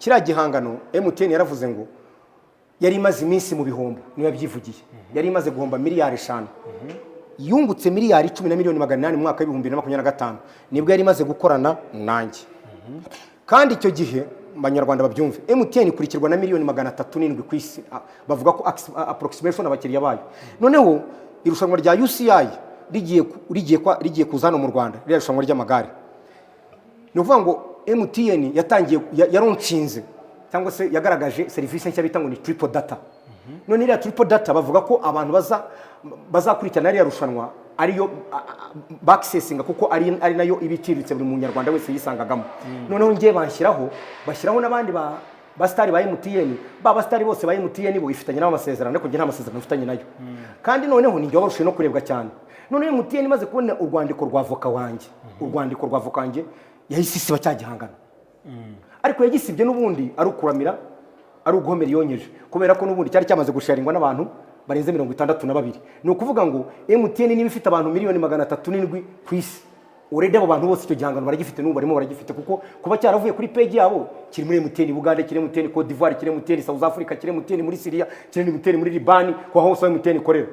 Kiriya gihangano, MTN yaravuze ngo yari imaze iminsi mu bihombo, niyo yabyivugiye, yari imaze guhomba miliyari 5, yungutse miliyari 10 na miliyoni 800 mu mwaka wa 2025, nibwo yari imaze gukorana nanjye. Kandi icyo gihe, Abanyarwanda babyumve, MTN ikurikirwa na miliyoni 307 ku isi. Bavuga ko approximation abakiriya bayo. Noneho irushanwa rya UCI rigiye kuza hano mu Rwanda, ririya rushanwa ry'amagare, ni ukuvuga ngo MTN yatangiye yaronshinze cyangwa se yagaragaje serivisi nshya bita ngo ni triple data. None iriya triple data bavuga ko abantu bazakurikirana ririya rushanwa ariyo bakisesinga, kuko ari nayo iba iciriritse, buri munyarwanda wese yisangagamo. Noneho ngiye banshyiraho, bashyiraho n'abandi ba basitari ba MTN. Ba basitari bose ba MTN bo ifitanye nabo amasezerano, ariko njye nta masezerano mfitanye nayo. Kandi noneho ni njye wabarushije no kurebwa cyane. Noneho MTN imaze kubona urwandiko rwa avoka wanjye, urwandiko rwa avoka wanjye, yahise isiba cya gihangano. Ariko yagisibye n'ubundi ari ukuramira, ari uguhomera iyonkeje, kubera ko n'ubundi cyari cyamaze gusharingwa n'abantu barenze 62. Ni ukuvuga ngo MTN niba ifite abantu miliyoni 307 ku isi, already abo bantu bose icyo gihangano baragifite, n'ubu barimo baragifite, kuko kuba cyaravuye kuri page yabo kiri muri MTN Bugande, kiri MTN Cote d'Ivoire, kiri MTN South Africa, kiri MTN muri Syria, kiri MTN muri Libani, kwa hose aho MTN ikorera.